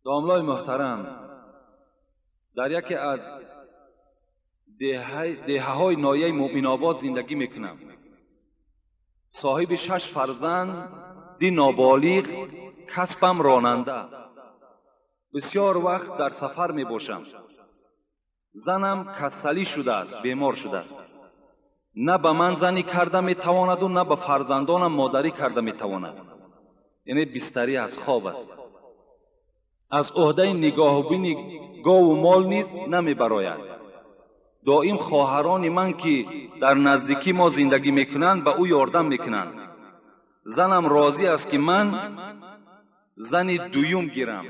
Домлای муҳтарам, дар яке аз деҳаҳои ноҳияи Муъминобод зиндагӣ мекунам. Соҳиби 6 фарзанди ноболиғ, касбам ронанда. Бисёр вақт дар сафар мебошам. Занам касалӣ шудааст, бемор шудааст. На ба ман занӣ карда метавонаду, на ба фарзандонам модарӣ карда метавонад. Яъне бистарӣ аст, хоб аст. Аз уҳдаи нигоҳубини гову мол низ намебарояд. Доим хоҳарони ман, ки дар наздикӣ мо зиндагӣ мекунанд, ба ӯ ёрдам мекунанд. Занам розӣ аст, ки ман зани дуюм гирам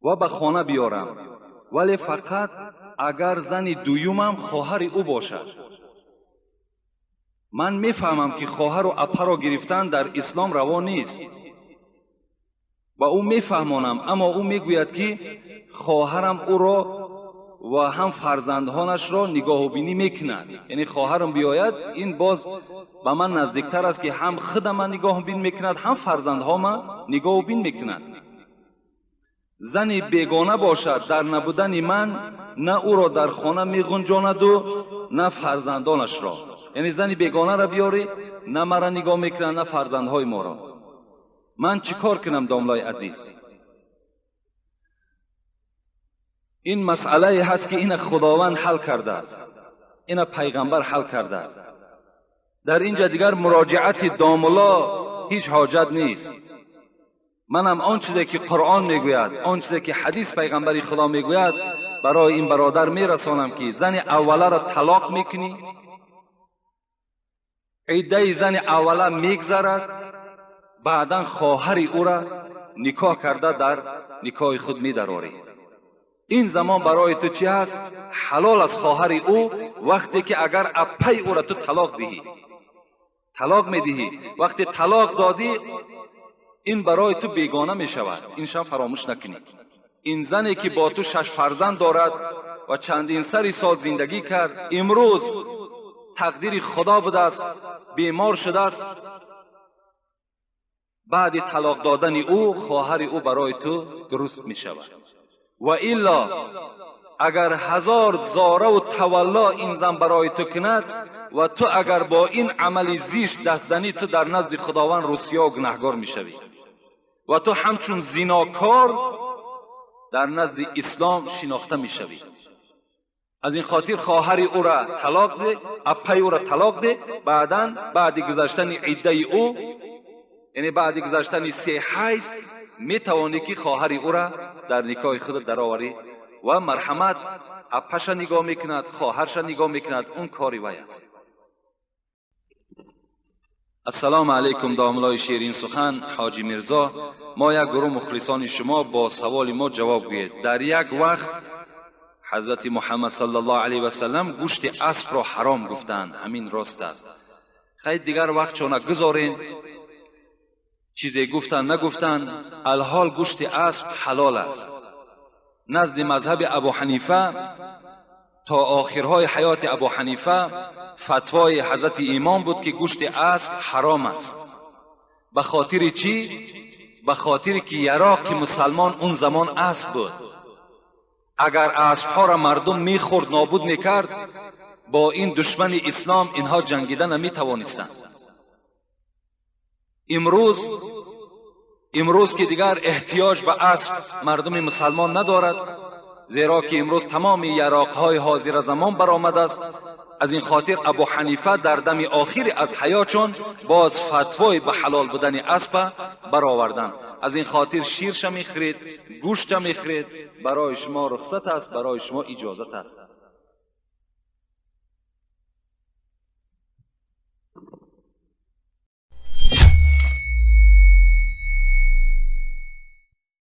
ва ба хона биёрам, вале фақат агар зани дуюмам хоҳари ӯ бошад. Ман мефаҳмам, ки хоҳару апаро гирифтан дар ислом раво нест. Ба ӯ мефаҳмонам, аммо ӯ мегӯяд, ки хоҳарам ӯро ва ҳам фарзандҳонашро нигоҳубинӣ мекунад. Яъне хоҳарам биёяд, ин боз ба ман наздиктар аст, ки ҳам худама нигоҳубин мекунад, ҳам фарзандҳома нигоҳубин мекунад. Зани бегона бошад, дар набудани ман на ӯро дар хона меғунҷонаду, на фарзандонашро. Яъне зани бегонаро биёрӣ, на маро нигоҳ мекунад, на фарзандҳои моро. Ман чӣ кор кунам, домлаи азиз? Ин масъалае ҳаст, ки ина Худованд ҳал кардааст, ина пайғамбар ҳал кардааст. Дар инҷа дигар муроҷиати домло ҳеҷ ҳоҷат нест. Манам он чизе ки Қуръон мегӯяд, он чизе ки ҳадис пайғамбари Худо мегӯяд, барои ин бародар мерасонам, ки зани авваларо талоқ мекунӣ, иддаи зани аввала мегзарад, баъдан хоҳари ӯра никоҳ карда дар никоҳи худ медарорӣ. Ин замон барои ту чӣ ҳаст? Ҳалол аст хоҳари ӯ, вақте ки агар аппаи ӯра ту талоқ диҳӣ, талоқ медиҳӣ. Вақте талоқ додӣ, ин барои ту бегона мешавад. Ин шаб фаромӯш накунӣ. Ин зане ки бо ту 6 фарзанд дорад ва чандин сари сол зиндагӣ кард, имрӯз тақдири Худо будааст, бемор шудааст. Баъди талоқ додани ӯ, хоҳари ӯ барои ту дуруст мешавад. Ва илло агар 1000 зораву тавалло ин зан барои ту кунад ва ту агар бо ин амали зишт даст занӣ, ту дар назди Худованд русиё гунаҳгор мешавӣ ва ту ҳамчун зинокор дар назди ислом шинохта мешавӣ. Аз ин хотир хоҳари ӯра талоқ де, аппаи ӯра талоқ де, баъдан баъди гузаштани иддаи ӯ, яъне баъди гузаштани 3 ҳайз, метавонӣ ки хоҳари ӯра дар никоҳи худ дароварӣ ва марҳамат аппаша нигоҳ мекунад, хоҳарша нигоҳ мекунад, он кори вай аст. Ассалому алайкум, домлои ширин сухан Ҳоҷи Мирзо. Мо як гурӯҳ мухлисони шумо, бо саволи мо ҷавоб гӯед. Дар як вақт ҳазрати Муҳаммад саллаллоҳу алайҳи васаллам гӯшти аспро ҳаром гуфтанд. Ҳамин рост аст? Хайр, дигар вақт чона гузорен, чизе гуфтанд нагуфтанд, алҳол гӯшти асп ҳалол аст. Назди мазҳаби Абу Ҳанифа то охирҳои ҳаёти Абу Ҳанифа фатвои ҳазрати имом буд, ки гӯшти асп ҳаром аст. Ба хотири чӣ? Ба хотире ки яроқи мусалмон он замон асп буд. Агар аспҳоро мардум мехӯрд, нобуд мекард, бо ин душмани ислом инҳо ҷангида наметавонистанд. Имрӯз ки дигар эҳтиёҷ ба асп мардуми мусалмон надорад, зеро ки имрӯз тамоми яроқҳои ҳозира замон баромадааст. Аз ин хотир Абу Ҳанифа дар дами охири аз ҳаётшон боз фатвои ба ҳалол будани аспа бароварданд. Аз ин хотир ширша мехӯред, гӯшта мехӯред, барои шумо рухсат аст, барои шумо иҷозат аст.